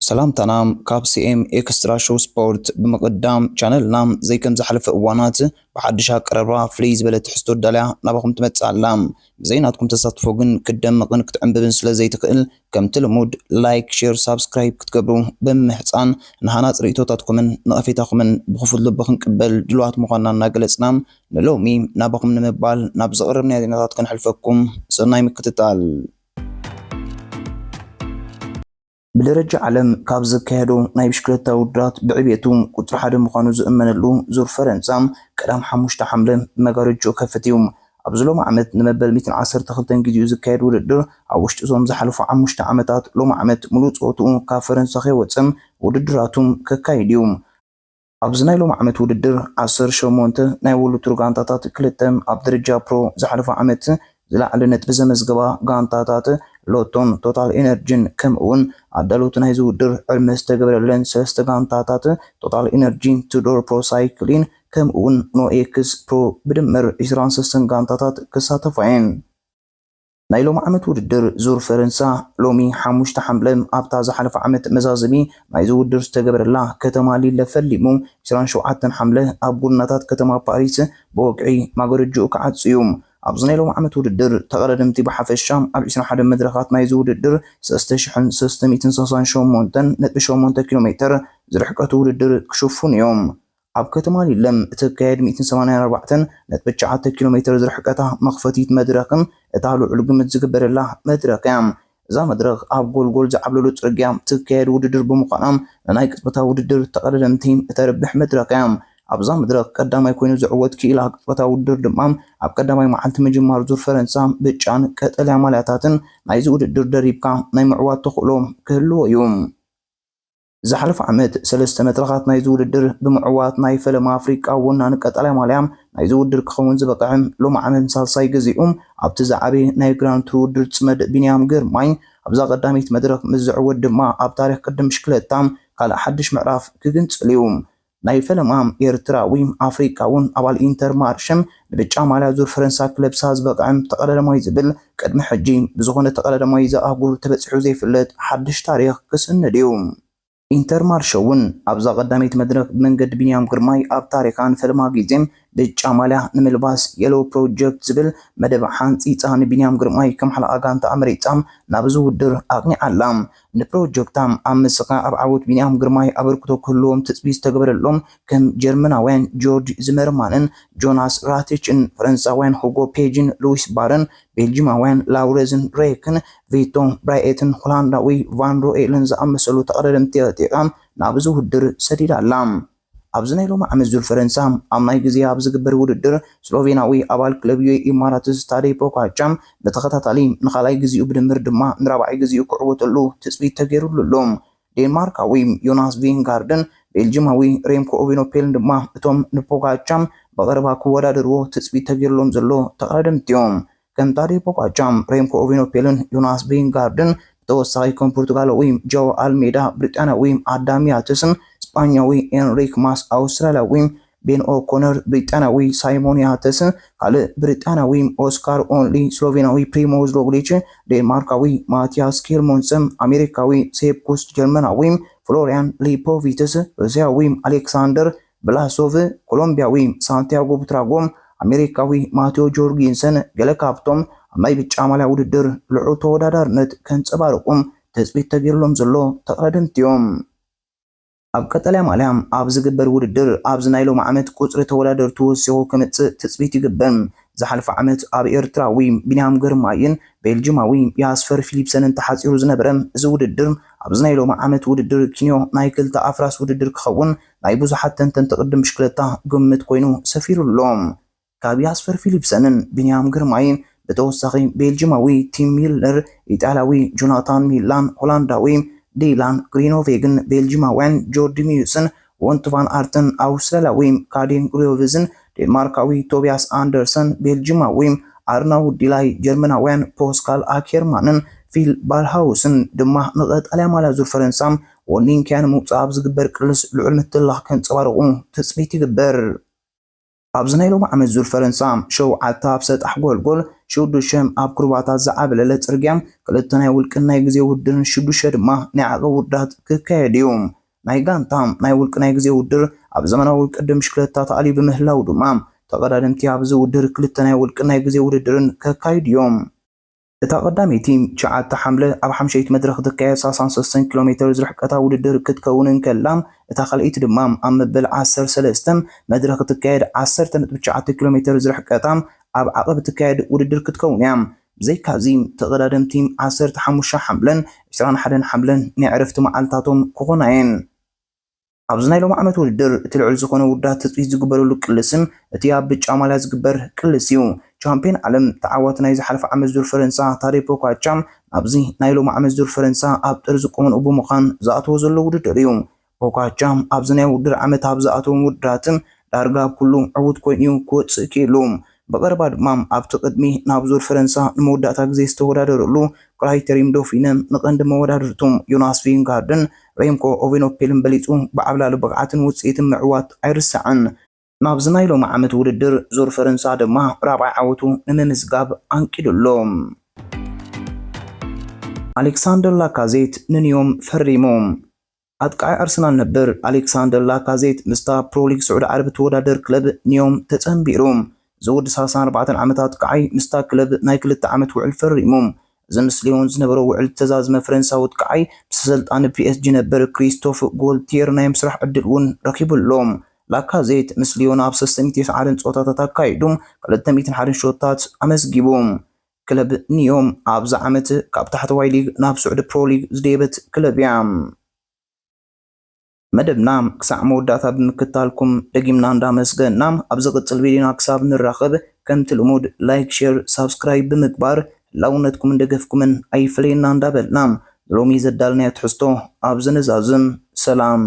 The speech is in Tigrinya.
ሰላምታና ካብ ሲኤም ኤክስትራ ሾው ስፖርት። ብምቕዳም ቻነልና ዘይከም ዝሓለፈ እዋናት ብሓድሽ ኣቀራርባ ፍልይ ዝበለ ትሕዝቶ ዳልያ ናባኹም ትመጽእ ኣላ። ብዘይ ናትኩም ተሳትፎ ግን ክትደምቕን ክትዕንብብን ስለ ዘይትኽእል፣ ከምቲ ልሙድ ላይክ፣ ሼር፣ ሳብስክራይብ ክትገብሩ ብምምሕጻን፣ ንሃናጽ ርእይቶታትኩምን ነቐፌታኹምን ብኽፉት ልቢ ክንቅበል ድሉዋት ምዃንና እናገለጽና፣ ንሎሚ ናባኹም ንምባል ናብ ዘቕረብናዮ ዜናታት ከነሕልፈኩም። ሰናይ ምክትታል። ብደረጃ ዓለም ካብ ዝካየዱ ናይ ብሽክለታ ውድድራት ብዕቤቱ ቁጽሪ ሓደ ምዃኑ ዝእመነሉ ዙር ፈረንሳ ቀዳም ሓሙሽተ ሓምለ ብመጋረጅኡ ከፍት እዩ። ኣብዚ ሎሚ ዓመት ንመበል ሚእትን ዓሰርተ ክልተን ግዜኡ ዝካየድ ውድድር፣ ኣብ ውሽጢ እዞም ዝሓለፉ ሓሙሽተ ዓመታት ሎሚ ዓመት ሙሉእ ጸወትኡ ካብ ፈረንሳ ከይወጸ ውድድራቱ ከካይድ እዩ። ኣብዚ ናይ ሎሚ ዓመት ውድድር ዓሰርተ ሸሞንተ ናይ ወሉ ቱር ጋንታታት፣ ክልተ ኣብ ደረጃ ፕሮ ዝሓለፈ ዓመት ዝለዓለ ነጥቢ ዘመዝገባ ጋንታታት ሎቶን ቶታል ኤነርጂን፣ ከምኡ እውን ኣዳለውቲ ናይዚ ውድድር ዕድመ ዝተገበረለን ሰለስተ ጋንታታት ቶታል ኤነርጂ፣ ቱዶር ፕሮ ሳይክሊን ከምኡ እውን ኖኤክስ ፕሮ ብድምር ዕስራን ሰለስተን ጋንታታት ክሳተፋ እየን። ናይ ሎሚ ዓመት ውድድር ዙር ፈረንሳ ሎሚ ሓሙሽተ ሓምለ ኣብታ ዝሓለፈ ዓመት መዛዘሚ ናይዚ ውድድር ዝተገበረላ ከተማ ሊለ ፈሊሙ፣ ዕስራን ሸውዓተን ሓምለ ኣብ ጎድናታት ከተማ ፓሪስ ብወግዒ ማገረጅኡ ክዓጹ እዩ። ኣብዚ ናይ ሎሚ ዓመት ውድድር ተቐዳደምቲ ብሓፈሻ ኣብ ዕስራን ሓደን መድረኻት ናይዚ ውድድር ሰለስተ ሽሕን ሰለስተ ሚእትን ሰሳን ሸሞንተን ነጥቢ ሸሞንተ ኪሎ ሜተር ዝርሕቀቱ ውድድር ክሽፍኑ እዮም። ኣብ ከተማ ሊለ እትካየድ ሚእትን ሰማንያን ኣርባዕተን ነጥቢ ትሽዓተ ኪሎ ሜተር ዝርሕቀታ መኽፈቲት መድረኽን እታ ልዑል ግምት ዝግበረላ መድረኽ እያ። እዛ መድረኽ ኣብ ጎልጎል ዝዓብለሉ ጽርግያ ትካየድ ውድድር ብምዃና፣ ንናይ ቅጽበታዊ ውድድር ተቐዳደምቲ እተርብሕ መድረኽ እያ። ኣብዛ መድረኽ ቀዳማይ ኮይኑ ዝዕወት ክኢላ ቅጽበታዊ ውድድር ድማ ኣብ ቀዳማይ መዓልቲ ምጅማር ዙር ፈረንሳ ብጫን ቀጠልያ ማልያታትን ናይዚ ውድድር ደሪብካ ናይ ምዕዋት ተኽእሎ ክህልዎ እዩ። ዝሓለፈ ዓመት ሰለስተ መድረኻት ናይዚ ውድድር ብምዕዋት ናይ ፈለማ ኣፍሪቃ ወናኒ ቀጠልያ ማልያ ናይዚ ውድድር ክኸውን ዝበቕዐ ሎሚ ዓመት ንሳልሳይ ግዜኡ ኣብቲ ዝዓበየ ናይ ግራንድ ቱር ውድድር ጽመድ ቢንያም ግርማይ ኣብዛ ቀዳመይቲ መድረኽ ምስ ዝዕወት ድማ ኣብ ታሪኽ ቅድም ብሽክለታ ካልእ ሓድሽ ምዕራፍ ክግንጽል እዩ። ናይ ፈለማ ኤርትራዊ ኣፍሪቃውን ኣባል ኢንተር ማርሽም ንብጫ ማልያ ዙር ፈረንሳ ክለብሳ ዝበቕዐ ተቐዳዳማይ ዝብል ቅድሚ ሕጂ ብዝኾነ ተቐዳዳማይ እዛ ኣህጉር ተበጺሑ ዘይፍለጥ ሓድሽ ታሪኽ ክስንድ እዩ። ኢንተር ማርሸ እውን ኣብዛ ቀዳመይቲ መድረኽ ብመንገዲ ቢንያም ግርማይ ኣብ ታሪኻ ንፈለማ ግዜ ብጫ ማልያ ንምልባስ የሎ ፕሮጀክት ዝብል መደብ ሓንጺጻ ንቢንያም ግርማይ ከም ሓለቓ ጋንታ ኣመሪጻ ናብዚ ውድድር ኣቕኒዓ ኣላ። ንፕሮጀክታ ኣብ ምስኻ ኣብ ዓወት ቢንያም ግርማይ ኣበርክቶ ክህልዎም ትጽቢት ዝተገበረሎም ከም ጀርመናውያን ጆርጅ ዝመርማንን ጆናስ ራቲችን፣ ፈረንሳውያን ሁጎ ፔጅን ሉዊስ ባርን፣ ቤልጂማውያን ላውረዝን ሬክን፣ ቪቶ ብራኤትን ሆላንዳዊ ቫን ሮኤልን ዝኣመሰሉ ተቐዳደምቲ ኣዕጢቓ ናብዚ ውድድር ሰዲዳ ኣላ። ኣብዚ ናይ ሎሚ ዓመት ዙር ፈረንሳ ኣብ ናይ ግዜ ኣብ ዝግበር ውድድር፣ ስሎቬናዊ ኣባል ክለብ ዩኤ ኢማራትስ ታደይ ፖጋቻ ብተኸታታሊ ንኻልኣይ ግዜኡ ብድምር ድማ ንራብዓይ ግዜኡ ክዕወተሉ ትጽቢት ተገይሩሉ ኣሎ። ዴንማርካዊ ዮናስ ቬንጋርድን ቤልጂማዊ ሬምኮ ኦቬኖፔልን ድማ እቶም ንፖጋቻ ብቐረባ ክወዳደርዎ ትጽቢት ተገይሩሎም ዘሎ ተቐዳደምቲ እዮም። ከም ታዴ ፖጋቻ፣ ሬምኮ ኦቬኖፔልን ዮናስ ቬንጋርድን ብተወሳኺ ከም ፖርቱጋላዊ ጃኦ ኣልሜዳ፣ ብሪጣንያዊ ኣዳም ያትስን ስጳኛዊ ኤንሪክ ማስ፣ ኣውስትራልያዊ ቤን ኦኮነር፣ ብሪጣንያዊ ሳይሞን ያትስን ካልእ ብሪጣንያዊ ኦስካር ኦንሊ፣ ስሎቬናዊ ፕሪሞዝ ሮግሊች፣ ዴንማርካዊ ማቲያስ ኪልሞንሰን፣ ኣሜሪካዊ ሴፕ ኩስት፣ ጀርመናዊ ፍሎሪያን ሊፖቪትስ፣ ሩስያዊ ኣሌክሳንደር ብላሶቭ፣ ኮሎምቢያዊ ሳንቲያጎ ቡትራጎ፣ ኣሜሪካዊ ማቴዎ ጆርጊንሰን ገለ ካብቶም ኣብ ናይ ብጫ ማልያ ውድድር ልዑል ተወዳዳርነት ከንጸባርቑ ትጽቢት ተገይሩሎም ዘሎ ተቐዳደምቲ እዮም። ኣብ ቀጠልያ ማልያ ኣብ ዝግበር ውድድር ኣብዚ ናይ ሎሚ ዓመት ቁጽሪ ተወዳደርቲ ወሲኹ ክመጽእ ትጽቢት ይግበር። ዝሓለፈ ዓመት ኣብ ኤርትራዊ ቢንያም ግርማይን ቤልጂማዊ ያስፐር ፊሊፕሰንን ተሓጺሩ ዝነበረ እዚ ውድድር፣ ኣብዚ ናይ ሎሚ ዓመት ውድድር ኪንዮ ናይ ክልተ ኣፍራስ ውድድር ክኸውን ናይ ብዙሓት ተንተንቲ ቅድም ብሽክለታ ግምት ኮይኑ ሰፊሩ ኣሎ። ካብ ያስፐር ፊሊፕሰንን ቢንያም ግርማይን ብተወሳኺ፣ ቤልጂማዊ ቲም ሚልነር፣ ኢጣልያዊ ጆናታን ሚላን፣ ሆላንዳዊ ዲላን ግሪኖቬግን፣ ቤልጂማውያን ጆርዲ ሚዩስን ዎንት ቫን ኣርትን፣ ኣውስትራልያዊ ካዴን ግሪዮቭዝን፣ ዴንማርካዊ ቶቢያስ ኣንደርሰን፣ ቤልጂማዊ ኣርናውድ ዲላይ፣ ጀርመናውያን ፖስካል ኣኬርማንን ፊል ባልሃውስን ድማ ንቐጠልያ ማልያ ዙር ፈረንሳ ወኒንካያ ንምውጻእ ኣብ ዝግበር ቅልስ ልዑል ምትላኽ ከንጸባርቑ ትጽቢት ይግበር። ኣብዚ ናይ ሎሚ ዓመት ዙር ፈረንሳ ሸውዓተ ኣብ ሰጣሕ ጎልጎል ሽዱሸ ኣብ ኩርባታት ዝዓብለለ ጽርግያ ክልተ ናይ ውልቅን ናይ ግዜ ውድድርን ሽዱሸ ድማ ናይ ዓቐብ ውድድራት ክካየድ እዩ። ናይ ጋንታ ናይ ውልቂ ናይ ግዜ ውድድር ኣብ ዘመናዊ ቅድም ብሽክለታ ተኣልዩ ብምህላው ድማ ተቐዳደምቲ ኣብዚ ውድድር ክልተ ናይ ውልቂ ናይ ግዜ ውድድርን ከካይዱ እዮም። እታ ቀዳመይቲ ትሽዓተ ሓምለ ኣብ ሓምሸይቲ መድረኽ ትካየድ ሰላሳን ሰለስተን ኪሎ ሜትር ዝርሕቀታ ውድድር ክትከውን እንከላ፣ እታ ካልኣይቲ ድማ ኣብ መበል ዓሰርተ ሰለስተ መድረኽ ትካየድ ዓሰርተ ነጥቢ ትሽዓተ ኪሎ ሜትር ዝርሕቀታ ኣብ ዓቐብ ትካየድ ውድድር ክትከውን እያ። ብዘይካዚ ተቐዳደምቲ ዓሰርተ ሓሙሽተ ሓምለን ዕስራን ሓደን ሓምለን ናይ ዕረፍቲ መዓልታቶም ክኾና እየን። ኣብዚ ናይ ሎሚ ዓመት ውድድር እቲ ልዑል ዝኾነ ውዳት ትጽቢት ዝግበረሉ ቅልስን እቲ ኣብ ብጫ ማልያ ዝግበር ቅልስ እዩ። ቻምፒዮን ዓለም ተዓዋቲ ናይ ዝሓለፈ ዓመት ዙር ፈረንሳ ታዴ ፖጋቻ ናብዚ ናይ ሎሚ ዓመት ዙር ፈረንሳ ኣብ ጥርዚ ቆመንኡ ብምዃን ዝኣተዎ ዘሎ ውድድር እዩ። ፖጋቻ ኣብዚ ናይ ውድድር ዓመት ኣብ ዝኣተዎም ውድድራት ዳርጋ ኣብ ኩሉ ዕዉት ኮይኑ እዩ ክወጽእ ክኢሉ። ብቐረባ ድማ ኣብቲ ቅድሚ ናብ ዙር ፈረንሳ ንመወዳእታ ግዜ ዝተወዳደረሉ ክራይተሪም ዶፊነ ንቐንዲ መወዳድርቱ ዮናስ ቪንጋርድን ሬምኮ ኦቬኖፔልን በሊጹ ብዓብላሊ ብቕዓትን ውጽኢትን ምዕዋት ኣይርሳዕን። ናብዚ ናይ ሎሚ ዓመት ውድድር ዙር ፈረንሳ ድማ ራብዓይ ዓወቱ ንምምዝጋብ ኣንቂዱ ኣሎ። ኣሌክሳንደር ላካዜት ንኒዮም ፈሪሙ። ኣጥቃዓይ ኣርሰናል ነበር ኣሌክሳንደር ላካዜት ምስታ ፕሮሊግ ስዑዲ ዓረብ እትወዳደር ክለብ ኒዮም ተጸንቢሩ። እዚ ወዲ ሰላሳን ኣርባዕተን ዓመት ኣጥቃዓይ ምስታ ክለብ ናይ ክልተ ዓመት ውዕል ፈሪሙ። እዚ ምስ ሊዮን ዝነበሮ ውዕል ዝተዛዝመ ፈረንሳዊ ኣጥቃዓይ ምስ ኣሰልጣኒ ፒ ኤስ ጂ ነበር ክሪስቶፍ ጎልቲየር ናይ ምስራሕ ዕድል እውን ረኺቡ ኣሎ። ላካዜት ምስ ሊዮን ኣብ ሰለስተ ሚእትን ተስዓን ጸወታታት ኣካይዱ ክልተ ሚእትን ሓደን ሾታት ኣመዝጊቡ። ክለብ ኒዮም ኣብዚ ዓመት ካብ ታሕተዋይ ሊግ ናብ ስዑዲ ፕሮ ሊግ ዝደየበት ክለብ እያ። መደብና ክሳዕ መወዳእታ ብምክታልኩም ደጊምና እንዳመስገና፣ ኣብ ዝቕጽል ቪድዮና ክሳብ ንራኸብ ከምቲ ልሙድ ላይክ፣ ሼር፣ ሳብስክራይብ ብምግባር ህላውነትኩምን ደገፍኩምን ኣይፈለየና እንዳበልና ንሎሚ ዘዳልናዮ ትሕዝቶ ኣብዚ ንዛዝም። ሰላም።